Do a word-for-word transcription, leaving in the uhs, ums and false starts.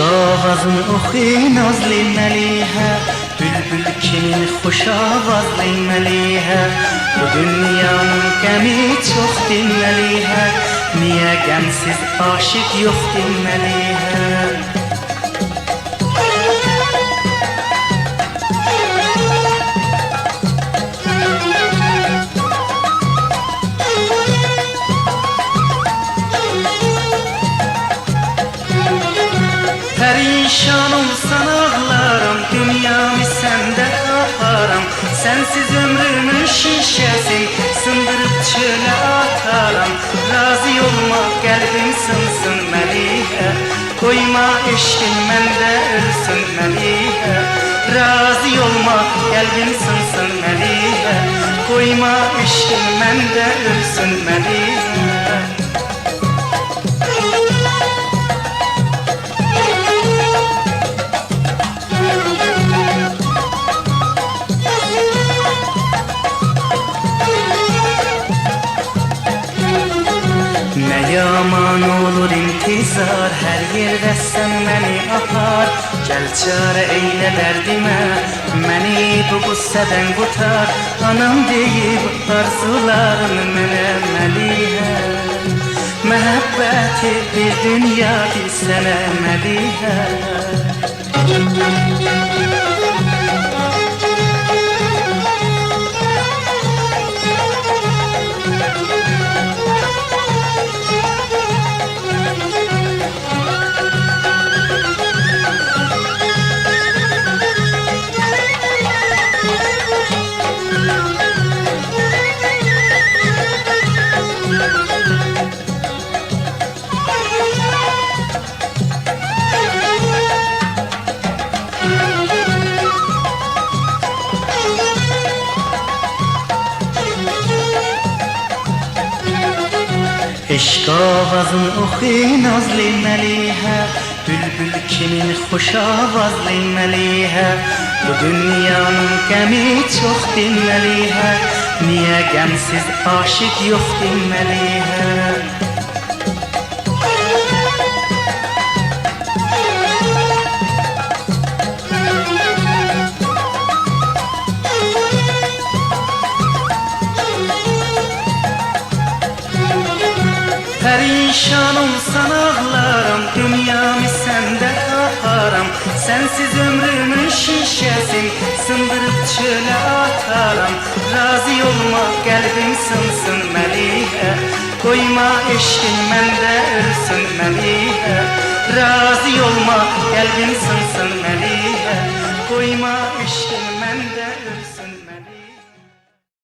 آوازین اوخو نازلی ملیحه، بولبول کیمین خوش آوازلی ملیحه. بو دونیانین غمی چوخدور ملیحه، نییه غمسیز عاشق یوخدور ملیحه؟ پریشان اولسان آغلارام، دونیامی سنده تاپارام. سنسیز عؤمرومون شیشه‌سین سیندیریب چؤله آتارام. راضی اولما، قلبیم سینسین ملیحه، قویما عشقین منده اؤلسون ملیحه. راضی اولما، قلبیم سینسین ملیحه، قویما عشقین منده اؤلسون ملیحه. نه یامان اولور انتظار، هر یئرده سن منی آپار. گل چاره ائیله دردیمه، منی بو غصه‌دن قوتار. آنام دئییب آرزولارین منه ملیحه، محبتی بیر دونیادیر سنه ملیحه. عشق آوازین اوخو نازلی ملیحه، بولبول کیمین خوش آوازلی ملیحه. بو دونیانین غمی چوخدور ملیحه، نییه غمسیز عاشق یوخدور ملیحه؟ پریشان اولسان آغلارام، دونیامی سنده تاپارام. سنسیز عؤمرومون شیشه‌سین سیندیریب چؤله آتارام. راضی اولما، قلبیم سینسین ملیحه، قویما عشقین منده اؤلسون ملیحه. راضی اولما، قلبیم سینسین ملیحه، قویما